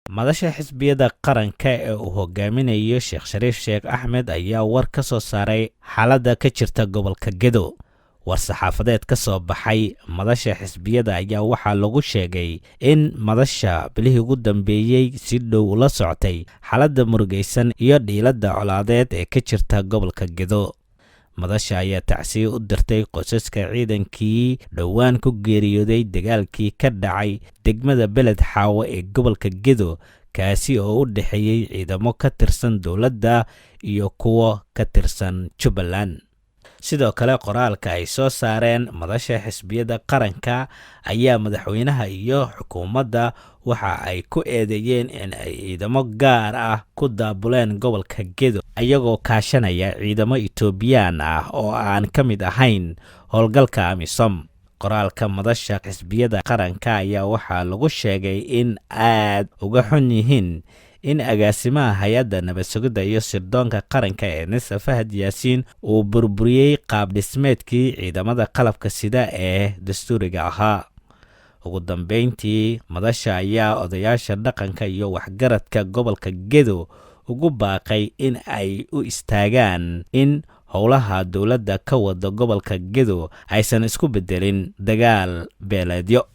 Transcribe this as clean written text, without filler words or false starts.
Madasha xisbiyada qaranka ee uu hogaaminayo Sheekh Shariif Sheekh Axmed ayaa war ka soo saaray xaaladda ka jirta gobolka Gedo. War-saxaafadeed ka soo baxay madasha xisbiyada ayaa waxaa lagu sheegay in madasha bilihii ugu dambeeyey si dhow ula socotay xaaladda murugaysan iyo dhiiladda colaadeed ee ka jirta gobolka Gedo. Madasha ayaa tacsiye u dirtay qoysaska ciidankii dhowaan ku geeriyooday dagaalkii ka dhacay degmada Beled Xaawo ee gobolka Gedo, kaasi oo u dhexeeyey ciidamo ka tirsan dowladda iyo kuwo ka tirsan Jubbaland. Sidoo kale, qoraalka ay soo saareen madasha xisbiyada qaranka ayaa madaxweynaha iyo xukuumadda waxa ay ku eedeeyeen in ay ciidamo gaar ah ku daabuleen gobolka Gedo, ayagoo kaashanaya ciidamo Itoobiyaan ah oo aan ka mid ahayn howlgalka AMISOM. Qoraalka madasha xisbiyada qaranka ayaa waxaa lagu sheegay in aad uga xun yihiin in agaasimaha hay-adda nabad sugidda iyo sirdoonka qaranka ee NISA, Fahad Yaasiin, uu burburiyey qaab dhismeedkii ciidamada qalabka sida ee dastuuriga ahaa. Ugu dambeyntii, madasha ayaa odayaasha dhaqanka iyo waxgaradka gobolka Gedo ugu baaqay in ay u istaagaan in howlaha dowladda ka wada gobolka Gedo aysan isku beddelin dagaal beeleedyo.